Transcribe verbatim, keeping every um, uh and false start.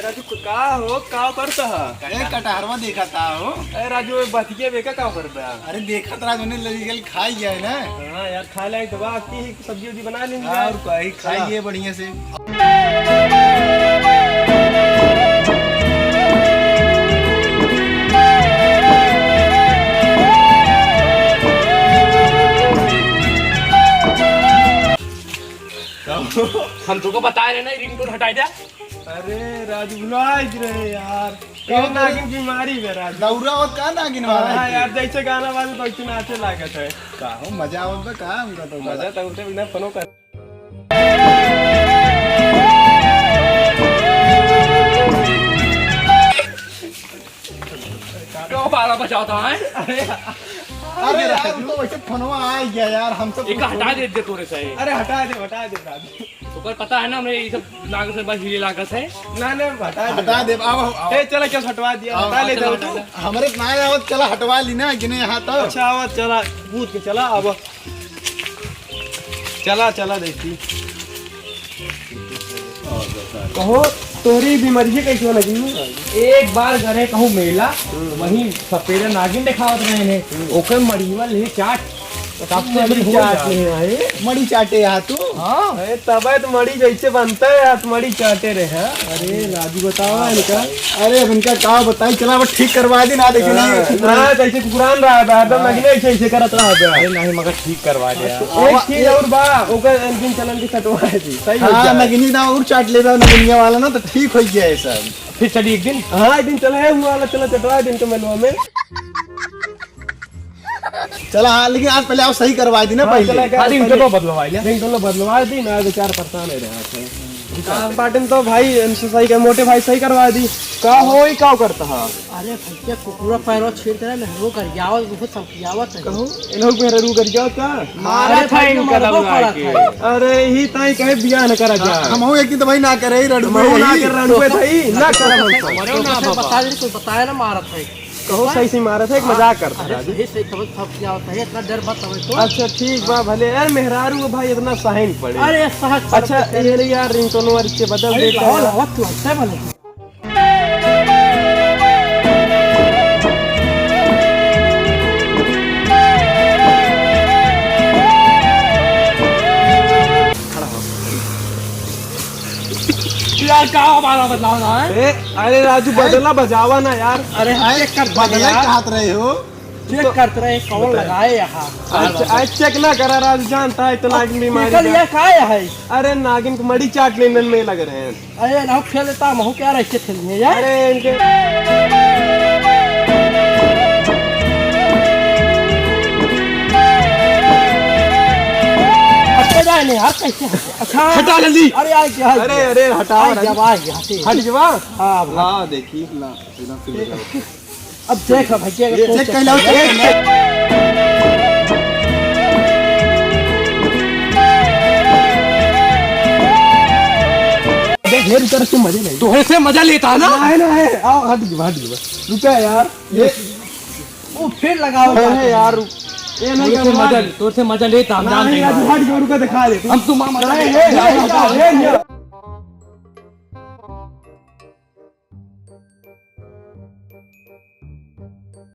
राजू, का हो, का करत ह? ए, कटहरवा देखत ह हो। ए राजू, ए बतिया बेका का करत ह? अरे देखत राजू ने लगी गल खाई गया है ना। हाँ यार, खाए लायक तो बा, की सब्जी उब्जी बना लेंगे। और कहीं खाइए बढ़िया से। हम तुमको बताए रहे ना, रिंगटोन हटाए द्या। अरे राजू, भुलाइ रहे यार। कौन कौन नागिन बीमारी बा राजू? दौरा और का नागिन वाला हाँ है? यार, जैसे गाना बाजत वैसे नाचे लागत है। का हो, मजा आवत बा का हमका तो? मजा तो उठे बिना फोनो कर। क्यों बारह बजाता है? अरे, अरे यार, हम तो वैसे फोनवा आ गया यार, हम सब एक हटा दे दे तोरे से। अरे हटा दे, हटा दे राजू। ओकर पता है ना, हमरे ये सब लागत है, बस हीरे लागत है। ना, ना, हटा दे। हटा दे, आओ, आओ। ए, चला, क्या हटवा दिया? आओ, हटा ले चला, जाओ तू। हटा ले। हमरे ना आवत, चला हटवा ली ना, गिने यहाँ तो। अच्छा, आवा, चला, कूद के चला, अब। चला, चला, देखी। कहो, तोरी बीमारी कैसे लगी? एक बार गए कहूँ मेला, हम्म। वहीं सपेरा नागिन देखावत रहे हैं। हम्म। ओकर मड़ीवा ले चाट। तब से मड़ी अभी हो चाट जा। ले आए। मड़ी चाटे आ तू? हाँ। अरे तबे तो मड़ी जैसे बनता है, आज मड़ी चाटे रहे हैं। अरे राजू बताओ इनका। अरे अब इनका का बताई, चला अब ठीक करवा दी ना, देखिए हाँ, नहीं। ना जैसे कुकुरान रहा है, हरदम हाँ। नगने ऐसे ऐसे करत रहा है। अरे नहीं मगर ठीक करवा दे यार। तो एक चीज और बा, ओकर अंतिम चलन के कटवा दी। सही हो हाँ, जाए। नगनी ना और चाट लेबा नगनिया वाला ना, तो ठीक हो गया है सब। फिर चली एक दिन। हाँ, एक दिन चला है, हुआ वाला चला चटवा दिन के मेलवा में। चला, हाँ, लेकिन आज पहले आप सही करवा दी ना हाँ, पहले। चला, हाँ, रिंगटोनो पहले। बदलवा लिया। रिंगटोनो बदलवा दी ना, बेचारा परेशान है रहा है। हाँ, बाटन तो भाई, इनसे सही कर, मोटे भाई सही करवा दी। का होई, का करता है? अरे भैया, कुकुरा पैरवा छीट के ना, मेहररू गरियावत, बहुत समझियावत है। कहू, इन्हों मेहररू गरियावत का? मारा अरे था भैया, इनका मारबो दबा करत के। है। अरे, ही ताई कहे बियाह न करा जा। हम हो एक दिन तो भाई ना करे, रड़ुए हम हो ना ही। कर रड़ुए तो भाई, ना कर हम। मरो ना तो बाबा। बता दे, कोई बताया ना मारत है। कहो सही से मारत है, एक मजाक करता अरे है। सही, सही, समझ, समझ क्या होता है, इतना डर मत समझ तो। अच्छा, ठीक बा, भले यार, मेहरारू भाई इतना सहन पड़े। अरे, सहज पड़े अच्छा, तो ये ले यार, रिंगटोन वाली के बदल अरे, देता लाओ, है। लाओ, तू हंसता है भले। यार, का हमारा बदलाव ना है? ए, अरे राजू, बदला बजावा ना यार। अरे, हाँ, check कर बदला यार। कहात रहे हो? Check तो करत रहे, कौन बताया? लगाए यहाँ? अच्छा, आज check ना करा, राजू जानता है, तो नागिन बीमारी निकल का। ये का है? अरे, नागिन को मड़ी चाट लेने में लग रहे हैं। अरे, ना खेल लेता, महू क्या रहे खेल में यार? अरे, इनके अच्छा, जाए नहीं यार, कैसे? अच्छा। हटा जल्दी। अरे, आ गया, आ अरे, गया। अरे, हटाओ, आ हटाओ। गया, आ गया, हटे। हट जवा। हाँ, अब हाँ, देखी, ला, एकदम से ले जाओ। अब देख भैया, ये check कर लो, check कर लो। देख, ढेर उतर से मजे नहीं। तोहे से मजा लेता ना? नहीं, नहीं, आओ, हट गया, हट गया। रुका यार, ये वो फिर लगाओ। अरे यार, ये नहीं तोर से करना। मजा, तोर से मजा लेता, हम नहीं, जानते हैं। यार, हट गया, रुका, दिखा दे। हम तो मामा नहीं, ये, ये, ये, ये, ये।